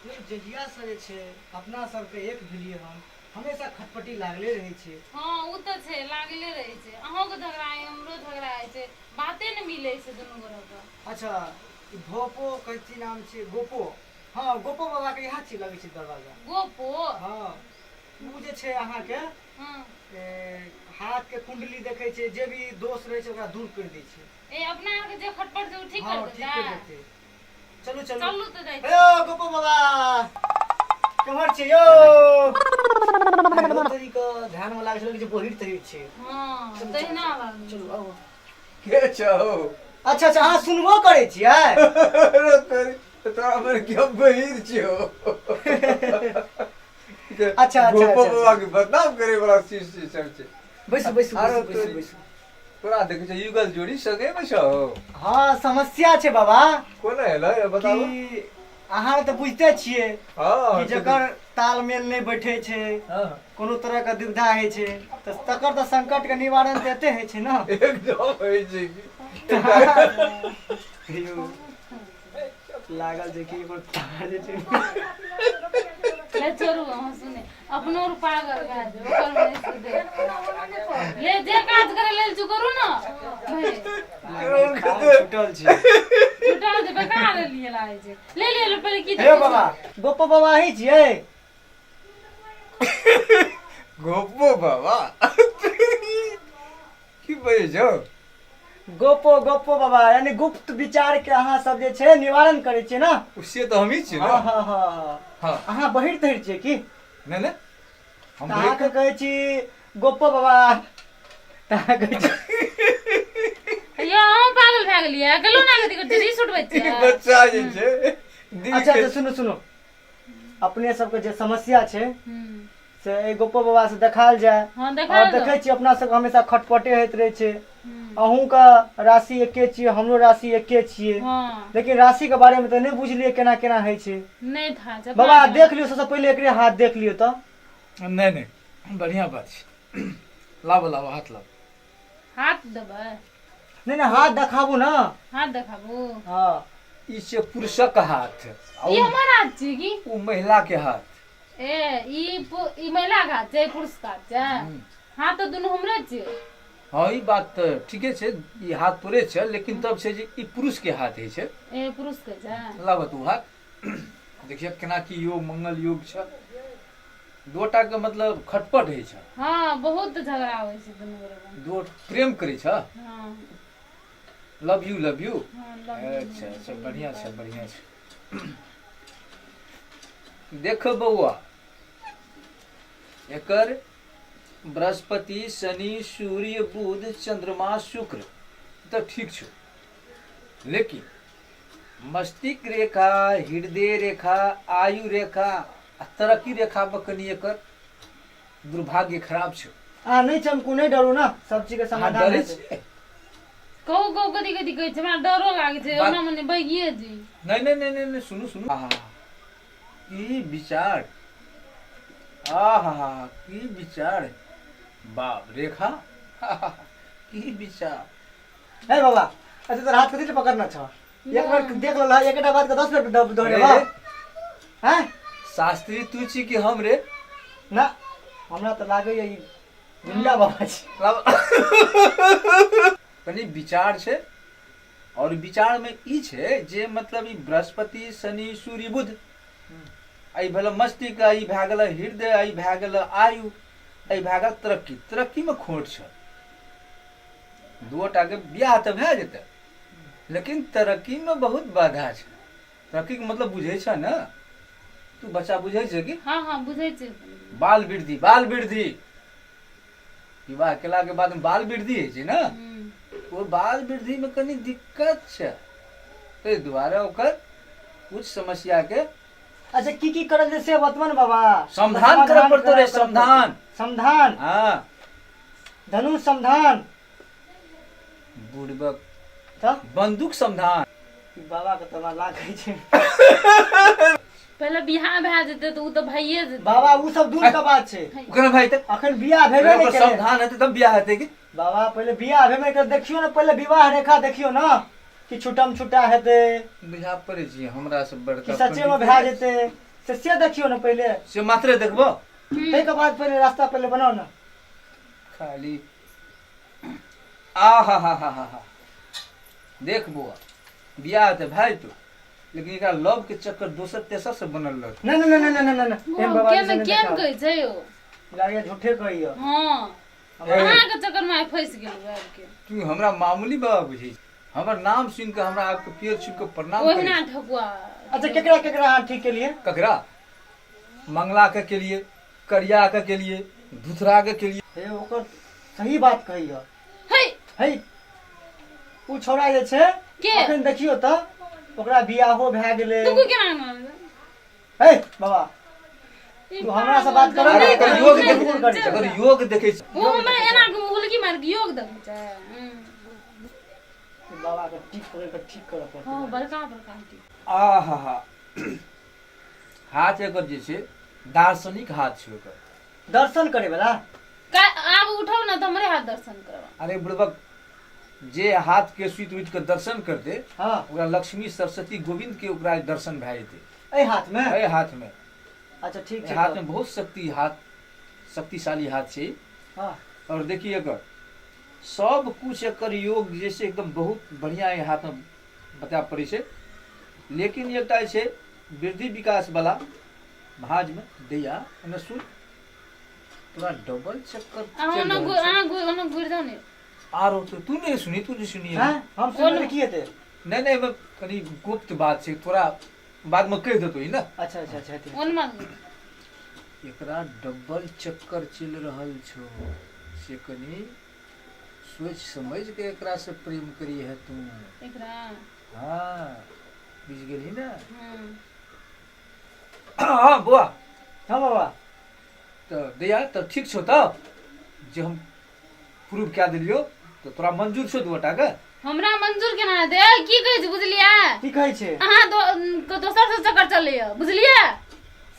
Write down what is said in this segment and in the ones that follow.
यौ जहियासँ जे छै अपना सबके एक भेलियै हन हमेशा खटपटी लागले रहै छै। हँ ओ तऽ छै लागले रहै छै अहूँके झगड़ा होइए हमरो झगड़ा होइ छै बाते नहि मिलै छै दुनू गोरेके। अच्छा ई भोपो कथी नाम छियै गोपो हँ गोपो बाबाके इएह छियै लगै छै दरवाजा। गोपो? हँ ओ जे छै अहाँके हँ हाथके कुण्डली देखै छै जे भी दोष रहै छै ओकरा दूर करि दै छै। ए अपना आरके जे खटपट छै ओ ठीक हँ कर ठीक करि देतै। देतै। चलू चलू चलू तऽ जाइ छी। यौ गोपो बाबा केम्हर छियै यौ? तरी के ध्यान में लागै छलै जे बहिर तहिर छै। हँ तहिना लागै। चलू आउ। के छौ? अच्छा अच्छा अहाँ सुनबो करै छियै? अरे तोरी तोरा हमर के बहिर छियौ। अच्छा, अच्छा, गोपो अच्छा, बाबा के बदनाम करे वाला चीज छै सब छै। बैसू बैसू अरे बैसू बैसू तोरी बैसू। तोरा देखै छै युगल जोड़ी संगे मे छौ। हँ समस्या छै बाबा। कोना हेलै बताबू। कि अहाँ तऽ बुझिते छियै हँ कि जकर तालमेल नहि बैठे छै हँ कोनो तरहके दुविधा होइ छै तऽ तकर तऽ संकटके निवारण तऽ एते होइ छै ने। एकदम होइ छै कि यौ, लागल जे कि एकर तार जे छै। ले छोड़ू अहाँ सुने अपनो आर पागल भए जाउ ओकर नहि सुधे। ले जे काज करे लेल चु करू ने भाई। लागल तार छूटल छै। छुटल जे बेकार लिए लागै छै ले ले ले पहिले की हे बाबा गोपो बाबा अहीं छियै? गोपो बाबा की बजै छौ? गोपो गोपो बाबा यानी गुप्त विचार के अहाँ सब जे छै निवारण करै छियै ने? से तऽ हमही छियै हँ ने। हँ हँ हँ अहाँ बहिर तहिर छियै की? नहि नहि हम तऽ अहाँके कहै छी गोपो बाबा तऽ अहाँ कहै छी। यौ अहूँ पागल भए गेलियै गेलहुँ ना कथी करै छियै रीस उठबै ई छियै। बच्चा जे छै दिल अच्छा के अच्छा सुनू सुनू अपने सबके जे समस्या छै हम्म। से एहि गोपो बाबा से देखायल जाय। हँ और देखायल देखै जाउ। छियै अपना सबके हमेशा खटपटे होइत रहै छै। हम्म। अहूँके राशि एके छियै हमरो राशि एके छियै हँ लेकिन राशि के बारे में तऽ नहि बुझलियै केना केना होइ छै। नहि था छै बाबा देख लियौ सबसँ पहिले एकरे हाथ देख लियौ तऽ। नहि नहि बढ़िआँ बात छै। लाबो लाबो हाथ लाबो। हाथ देबै? नहि नहि हाथ देखाबू ने। हाथ देखाबू? हँ ई छै पुरुषक हाथ आ ई ओ हमर हाथ छियै की? ओ महिला के हाथ। ए ई महिला के हाथ छै ई पुरुष के हाथ छै? हाथ तऽ दुनू हमरे छियै। हँ ई बात तऽ ठीके छै ई हाथ तोरे छै लेकिन तब छै जे ई पुरुष के हाथ होइ छै। ए पुरुष के छै। लाबऽ तू हाथ देखिए केना की योग मंगल योग छै। दोटा के मतलब खटपट होइ छै। हँ बहुत झगड़ा होइ छै दुनू गोरे के। दो प्रेम करै छै। हँ लव यू लव यू। हँ लव you. अच्छा अच्छा बढ़िआँ छै बढ़िआँ छै। देख बौआ एकर बृहस्पति शनि सूर्य बुध चंद्रमा शुक्र तऽ ठीक छौ लेकिन मस्तिष्क रेखा हृदय रेखा आयु रेखा आ तरक्की रेखा पर कनि एकर दुर्भाग्य खराब छौ। अहाँ नहि चमकू नहि डरू ने सब चीज के अहाँ समाधान डरै हेतै। छियै? कहू कहू कथी कथी कहै छै हमरा डरो लागै छै बात ओना मने बगिए जी। नहि नहि नहि नहि नहि सुनू सुनू आहा की विचार आहा की विचार बाप रेखा की विचार। हे बाबा अच्छा तोरा हाथ कथी ले पकड़ना छौ? एक बार देख लेलह एकटा बात के 10 बेर दोहरेबह। हैं? शास्त्री तू छी कि हम रे? ना हमरा तऽ लागैया ई गुंडा बाबा छी। कनि विचार छै और विचार में ई छै जे मतलब ई बृहस्पति शनि सूर्य बुध ई भेल मस्तिष्क ई भए गेल हृदय ई भए गेल आयु ई भए गेल तरक्की। तरक्की में खोट छै। दूटा के बियाह तऽ भए जेतै लेकिन तरक्की में बहुत बाधा छै। तरक्की के मतलब बुझै छै ने तू बच्चा बुझै छै कि? हँ हँ बुझै छै। बाल वृद्धि बाल वृद्धि विवाह केला के बाद बाल वृद्धि होइ छै ने ओ बाल वृद्धि में कनि दिक्कत छै ताहि दुआरे ओकर कुछ समस्या के। अच्छा की की करल जे से बतबन बाबा। समाधान करऽ पड़तौ रे समाधान। समाधान। हाँ धनुष समाधान। बुड़बक तऽ बंदूक समाधान। ई बाबा के तऽ हमरा लागै छै पहिले बियाह भए जेतै तऽ ओ तऽ भइए जेतै। बाबा उ सब दूर के बात छै। ओकरा भाई तऽ अखन बियाह भेबे नहि ओकर केलै। समाधान हेतै तब बियाह हेतै कि? बाबा पहिले बियाह भेबे के देखियौ ने पहिले विवाह रेखा देखियौ ने कि छुटम छुटा हेतै बुझा पड़ै छी हमरा सब बड़का कि सच्चे में भए जेतै। से देखियौ ने पहिले। से मात्रे देखबो। ताहिके बाद पहिले रास्ता पहिले बनाउ ने। खाली आ हा हा हा हा हा, देख बौआ, बियाह तऽ भए जेतौ, लेकिन एकरा लव के चक्कर दोसर तेसर से बनल रहत। नहि नहि नहि नहि नहि नहि, एहन बाबा केन जी से नहि केन देखाउ। कहै छै यौ? लागैया झूठे कहैया। हँ, अहाँके चक्कर में आइ फँसि गेलहुँ आबि के। तू हमरा मामूली बाबा बुझै छी? हमर नाम सुनि कऽ हमरा आबि कऽ पेड़ छुबि कऽ प्रणाम करै ओहिना छी। ठकुआ। अच्छा, केकरा केकरा अहाँ ठीक केलियै? ककरा? मंगला के केलियै, करिया के केलियै, धुथरा के केलियै। हे, ओकर सही बात कहैया। हे। हे, उ छौड़ा जे छै के? अखन देखियौ तऽ ओकरा बियाहो भए गेलै। तू केना मानल? हे बाबा, ई तू हमरा से बात कर। पागल अरे एकर नहि, योग नहि, देखू, नहि, एकर योग देखै छी। ओ हमरा एना के हुलकी मार के योग देखै छै। बाबा के ठीक पकड़ के ठीक करऽ पड़तै। हँ, बड़का बड़का हड्डी। आ हा हा, हाथ एकर जे छै दार्शनिक हाथ छै ओकर। दर्शन करे वाला। आब उठब ने तऽ हमरे हाथ दर्शन करब। अरे बुड़बक, जे हाथ के सुति उठि के दर्शन करते, ओकरा लक्ष्मी सरस्वती गोविंद के ओकरा दर्शन भए जेतै। एहि हाथ में? एहि हाथ में। अच्छा, ठीक एहि छै। हाथ में बहुत शक्ति, हाथ शक्तिशाली हाथ छै। और देखिए, एकर सब कुछ, एकर योग जे छै एकदम बहुत बढ़िया एहि हाथ में बता पड़ै छै, लेकिन एकटा जे छै वृद्धि विकास वाला भाँज में दैया एने सुन, तोरा डबल चक्कर अहाँ चलि ओना रहल छौ। अहाँ ओना घुरि जाउ ने। आरो तो तू नहि सुनी, तू नहि सुनी। हैं, हम सुनबै की हेतै? नहि नहि, एहिमे कनि गुप्त बात छै, तोरा बादमे कहि देतौ ई ने। अच्छा अच्छा अच्छा, हेतै। ओनमा एकरा डबल चक्कर चलि रहल छौ, से कनि सोचि समझ के एकरा से प्रेम करी है तू। एकरा? हाँ, बुझि गेलही ने? हँ। हाँ बौआ। हाँ बाबा। तऽ दैया, तऽ ठीक छौ, तऽ जे हम प्रूव कए देलियौ तऽ तोरा मंजूर छौ दू के? हमरा मंजूर केना हेतै? की कहै छै बुझलियै? की कहै छै? अहाँ के दोसर से चक्कर चलैया, बुझलियै?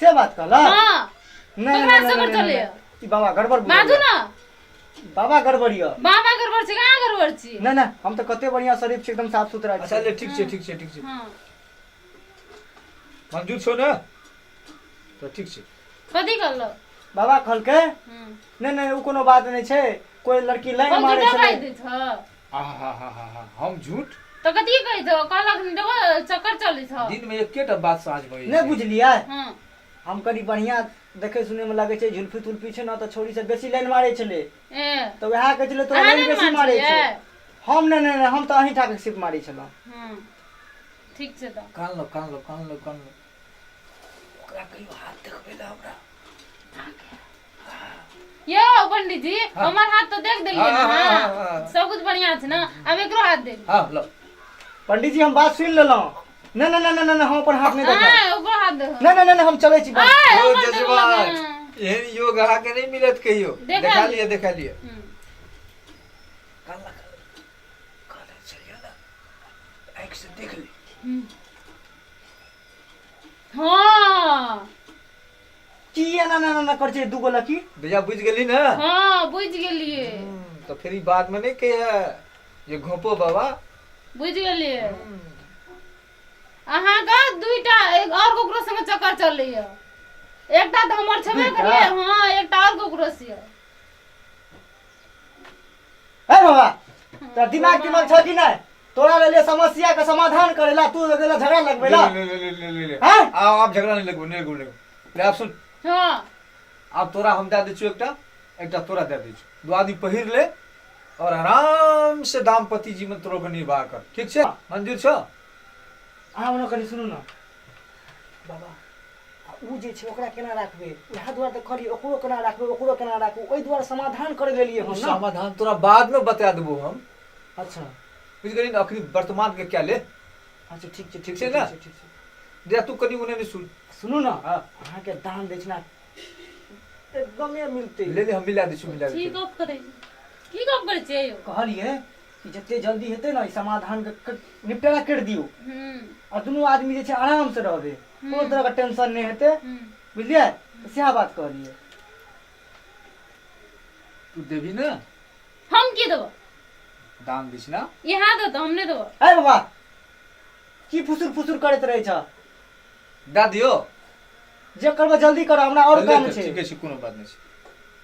से बात कहला? हँ। नहि। ककरा नहि, चक्कर नहि, नहि, चलैया? ई बाबा गड़बड़ बाजू बुझैया। ने। बाबा गड़बड़ यऽ। बाबा गड़बड़ छै? कहाँ गड़बड़ छी? नहि नहि, हम तऽ कते बढ़िया शरीफ छी, एकदम साफ सुथरा अच्छा छी। ले, ठीक छै, ठीक छै, ठीक छै। हँ। मंजूर छौ ने? तऽ ठीक छै। कथी कहलो? बाबा कहलकै, नहि नहि, ओ कोनो बात नहि छै, कोई लड़की लाइन हम मारे झूठा छलै। बाजि दै छौ। आहा हा हा हा, हम झूठ? तऽ कथी कहै छौ? कहलक ने डबल चक्कर चलै छौ। दिन में एकेटा बात साँझ भऽ नहि बुझलियै? हँ। हम कनि बढ़िया देखै सुनै मे लगै छै, झुलफी तुलफी छै ने, तऽ छोरी सब बेसी लाइन मारै छलै। ए। तऽ वएह कहै छलै तोरा अहाँ लाइन नहि बेसी मारै मारै छौ। छलियै? हम नहि नहि नहि, हम तऽ अहीं ठाके सिर्फ मारै छलहुँ। हँ, ठीक छै तऽ। कान लो, कान लो, कान लो, कान लो, ओकरा कहियो हाथ देखबै लए हमरा। यौ पंडित जी, हमर हाथ तऽ देख देलियै ने? हाँ, हाँ, अहाँ? हाँ, हाँ। सब कुछ बढ़िया छै ने? आब एकरो हाथ देख। हाँ, लो। पंडित जी, हम बात सुनि लेलहुँ। नहि नहि नहि नहि, हम अपन हाथ नहि देखब। आँय, ओकरो हाथ देख। नहि नहि नहि, हम चलै छी बस। आँय, यौ हमर देखलक। जजमान, हँ। एहन योग अहाँके नहि मिलत कहियो। देखा देखा लिअ। लिअ, देखा लिअ। कान ला, कान ला, चलिए ना, आँखि से देख ले। हँ। की एना एना एना करै छै दूगो लकीर? भैया, बुझि गेली ने? हँ, बुझि गेलियै। तऽ फेर ई बाद में नहि कहिए जे घोपो बाबा। बुझि गेलियै। अहाँके दुईटा एक और ककरो संगे चक्कर चलैया। एकटा तऽ हमर छेबे दुईटा? करियै। हँ, एकटा और ककरो से। हे बाबा, तोरा दिमाग दिमाग छौ कि नहि? तोरा लेल समस्या के समाधान करेला, तू गेला झगड़ा लगबेला। ले ले ले ले ले ले। हैं? आब आब झगड़ा नहीं लगबो, नहीं लगबो, नहीं लगबो। ले, आब सुन। हँ। आब तोरा हम दए दै छियौ एकटा, एकटा तोरा दए दै छियौ, दू आदमी पहिर ले और आराम से दाम्पत्य जीवन तोरो के निर्वाह कर। ठीक छै? मंजूर छौ? अहाँ ओना कनि सुनू ने बाबा, आ उ जे छै ओकरा केना राखबै? उएह दुआरे तऽ कहलियै, ओकरो केना राखबै, ओकरो केना राखबै, ओहि दुआरे समाधान करै लेलियै ओ हम ने। समाधान तोरा बाद में बता देबो हम। अच्छा। बुझि गेली ने? अखनी वर्तमान के क्या ले। अच्छा, ठीक छै, ठीक ठीक छै छै। ने? ठीक छै, ठीक छै। दे, तू कनि ओने नहि सुन। सुनू ने। हाँ। अहाँके दान दै छै ने, एकदमे मिलतै। ले ले, हम मिला दै छियौ, मिला दै की छियौ। गप करै छी? की गप करै छियै यौ? कहलियै कि जते जल्दी हेतै ने, ई समाधान के निपटारा करि दियौ आ दुनू आदमी जे छै आराम से रहबै, कोनो तरहके टेंशन नहि हेतै। बुझलियै? तऽ सएह बात कहलियै। तू देबही ने? हम की देबो? दान दै छी ना। इहाँ देतो, हम नहि देबो। अरे बाबा, की फुसुर फुसुर करैत रहै छ? दए दियौ। जे करबऽ जल्दी कर, हमरा और ले काम तऽ छै। ठीके छै, कोनो बात नहि छै,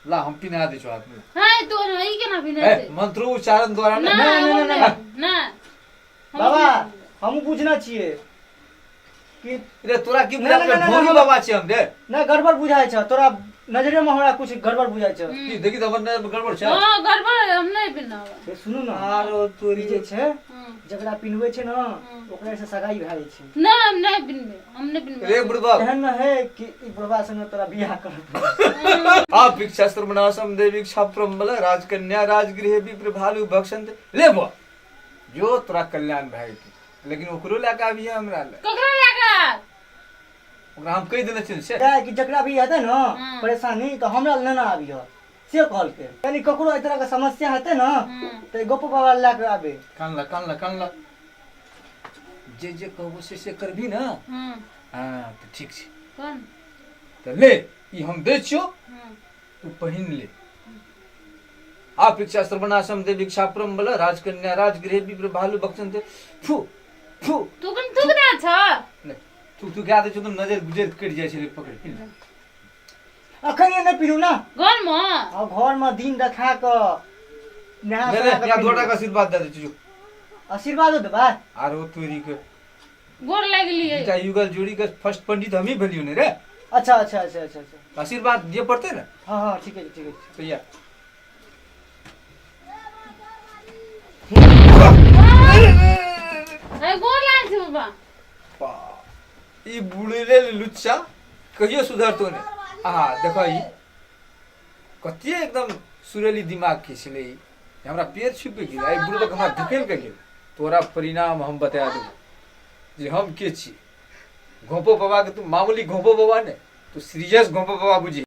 ला हम पिन्हा दै छौ हाथमे। हाय तो ई केना ए पिन्हेतै? मंत्रो उच्चारण द्वारा ना, ने। नहि, नहि, नहि, हम ना। हम बाबा अपने- हमहूँ बुझना छियै कि रे तोरा की नहि, बुझा नहि, नहि, ढोंगी नहि, बाबा छियै हम रे। नहि, गड़बड़ बुझाइ छ तोरा नजरे में, हमरा कुछ गड़बड़ बुझाइ छ। की देखी तऽ हमर नजर गड़बड़ छै? हाँ, गड़बड़ हम नहीं पिन्हब। से सुनू ने, आरो ई तोरी जे छै हाँ। जकरा पिन्हबै छै ने ओकरा से सगाई भए जाइ छै। ना, हम नहीं पिन्हबे, हम नहीं पिन्हबे। रे बुढ़बा, एहन न है कि ई बुढ़बा संगे तोरा बियाह करत। आ भिक्षास्त्र मनासम देवी क्षाप्रम बल राजकन्या राजगृह विप्र भालु भक्षन्त। ले बुआ जो तोरा कल्याण भए जेतौ, लेकिन ओकरो लए कऽ आबिहे हमरा लए। ककरा लए कऽ? ओकरा हम कहि देने छियै से कि जकरा भी हेतै ने हम्म। परेशानी तऽ हमरा लेना आबिह से कहलकै, यानी ककरो एहि तरहके समस्या हेतै ने हम्म। तऽ गोपो बाबा लए कऽ आबे। कानला कानला कानला, जे जे कहबो से से करबी ने? हम्म। हाँ तऽ ठीक छै। कौन? तऽ ले ई हम दै छियौ। हम्म। तू पहिन ले। आ भिक्षा सर्वनाशम दे भिक्षाप्रम बल राजकन्या राजगृह विप्र भालु बक्सन्ते फू फू। तू कन थूक दे छ? ले तू तू क्या दै छौ तऽ नजर गुजर कटि जाइ छै। ले पकड़ पिन ले। अखन ये नहि पीनू ना। घर में? आ घरमे दिन देखा कऽ नहा ले ले। सोना कऽ या पीनू। दोटा के आशीर्वाद दे दै छियौ। आशीर्वादो देबै? आरो तोरी के गोर लगलिए। एकटा युगल जोड़ी के फर्स्ट पंडित हमही भेलियौ ने रे। अच्छा अच्छा अच्छा अच्छा अच्छा। आशीर्वाद दिअ पड़तै ने। हँ हँ, ठीके छै, ठीके छै। तऽ या ए गोर लाग छै बाबा। बा, ई बुढ़ले लुच्चा कहियो सुधरतो नहि। आहा देखऽ, ई कते एकदम सुरेली दिमाग के छलै ई। हमरा पेड़ छुपि गेल, एहि बुढ़बक हमरा धकेल के गेल। तोरा परिणाम हम बता देबो जे हम के छी। घोपो बाबा के तू मामूली घोपो बाबा ने, तू सीरियस घोपो बाबा बुझी।